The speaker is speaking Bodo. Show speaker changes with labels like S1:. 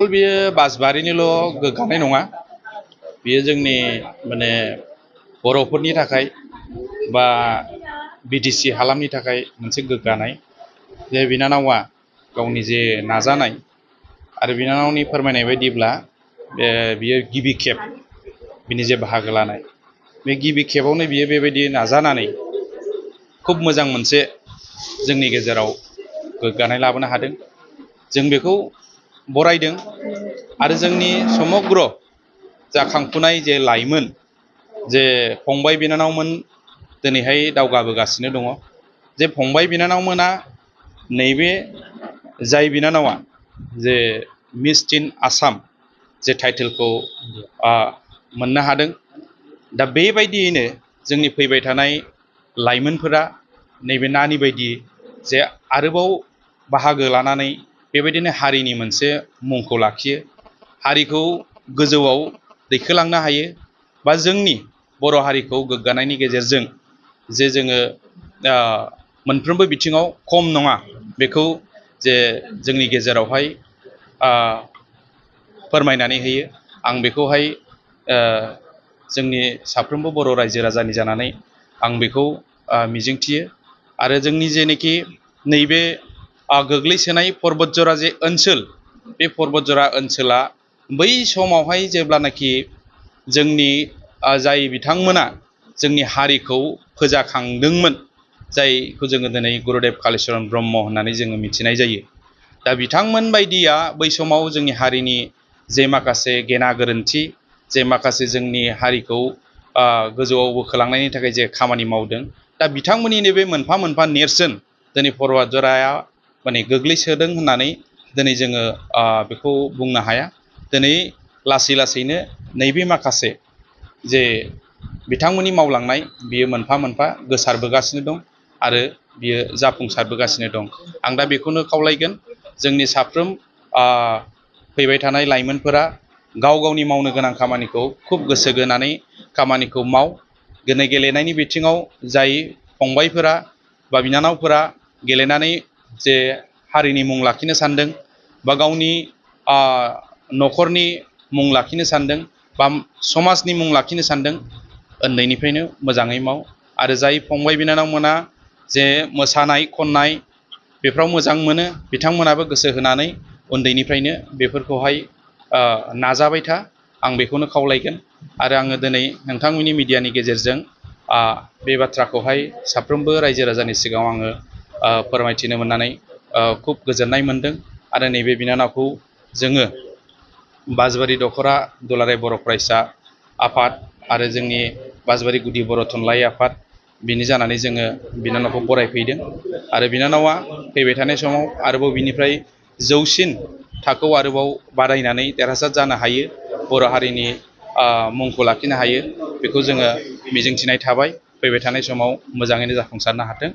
S1: अकल बियो बासबारिनिल' गोग्गानाय नङा, बियो जोंनि माने बर'फोरनि थाखाय बा बिटिसि हालामनि थाखाय मोनसे गोग्गानाय जे बिनानावा गावनि जे नाजानाय आरो बिनानावनि फोरमायनाय बायदिब्ला बियो गिबि खेब बिनि जे बाहागो लानाय, बे गिबि खेबावनो बियो बेबायदि नाजानानै खुब मोजां मोनसे जोंनि गेजेराव गोग्गानाय लाबोनो हादों। जों बेखौ बरायदों आरो जोंनि समग्र जाखांफुनाय जे लाइमोन जे फंबाय बिनानावमोन दिनैहाय दावगाबोगासिनो दङ, जे फंबाय बिनानावमोना नैबे जाय बिनानावा जे मिस टिन आसाम जे टाइटेलखौ मोननो हादों, दा बेबायदियैनो जोंनि फैबाय थानाय लाइमोनफोरा नैबे नानि बायदि जे आरोबाव बाहागो लानानै बेबायदिनो हारिनि मोनसे मुंखौ लाखियो, हारिखौ गोजौआव दैखोलांनो हायो, बा जोंनि बर' हारिखौ गोग्गानायनि गेजेरजों जे जोङो मोनफ्रोमबो बिथिङाव खम नङा बेखौ जे जोंनि गेजेरावहाय फोरमायनानै होयो। आं बेखौहाय जोंनि साफ्रोमबो बर' रायजो राजानि जानानै आं बेखौ मिजिंथियो। आरो जोंनि जेनोखि नैबे गोग्लैसोनाय पर्बतजरा जे ओनसोल, बे पर्बतजरा ओनसोला बै समावहाय जेब्लानाखि जोंनि जाय बिथांमोना जोंनि हारिखौ फोजाखांदोंमोन, जायखौ जोङो दिनै गुरुदेब कालिचरन ब्रह्म होननानै जोङो मिथिनाय जायो, दा बिथांमोन बायदिया बै समाव जोंनि हारिनि जे माखासे गेना गोरोन्थि, जे माखासे जोंनि हारिखौ गोजौआव बोखोलांनायनि थाखाय जे खामानि मावदों, दा बिथांमोननिनो बे मोनफा मोनफा नेरसोन दिनै पर्बतजराया माने गोग्लैसोदों होननानै दिनै जोङो बेखौ बुंनो हाया। दिनै लासै लासैनो नैबे माखासे जे बिथांमोननि मावलांनाय बियो मोनफा मोनफा गोसारबोगासिनो दं आरो बियो जाफुंसारबोगासिनो दं। आं दा बेखौनो खावलायगोन जोंनि साफ्रोम फैबाय थानाय लाइमोनफोरा गाव गावनि मावनो गोनां खामानिखौ खुब गोसो होनानै खामानिखौ माव। दिनै गेलेनायनि बिथिङाव जाय फंबायफोरा बा बिनानावफोरा गेलेनानै जे हारिनि मुं लाखिनो सानदों बा गावनि न'खरनि मुं लाखिनो सानदों बा समाजनि मुं लाखिनो सानदों, उन्दैनिफ्रायनो मोजाङै माव। आरो जाय फंबाय बिनानावमोना जे मोसानाय खननाय बेफ्राव मोजां मोनो, बिथांमोनाबो गोसो होनानै उन्दैनिफ्रायनो बेफोरखौहाय नाजाबाय था, आं बेखौनो खावलायगोन। आरो आङो दिनै नोंथांमोननि मिडियानि गेजेरजों बे बाथ्राखौहाय साफ्रोमबो रायजो राजानि सिगाङाव आङो फोरमायथिनो मोननानै खुब गोजोननाय मोनदों। आरो नैबे बिनानावखौ जोङो बासबारि दख'रा दुलाराय बर' फरायसा आफाद आरो जोंनि बासबारि गुदि बर' थुनलाइ आफाद बिनि जानानै जोङो बिनानावखौ बरायफैदों। आरो बिनानावा फैबाय थानाय समाव आरोबाव बिनिफ्राय जौसिन थाखोआव आरोबाव बादायनानै देरहासार जानो हायो, बर' हारिनि मुंखौ लाखिनो हायो, बेखौ जोङो मिजिंथिनाय थाबाय। फैबाय थानाय समाव मोजाङैनो जाफुंसारनो हाथों।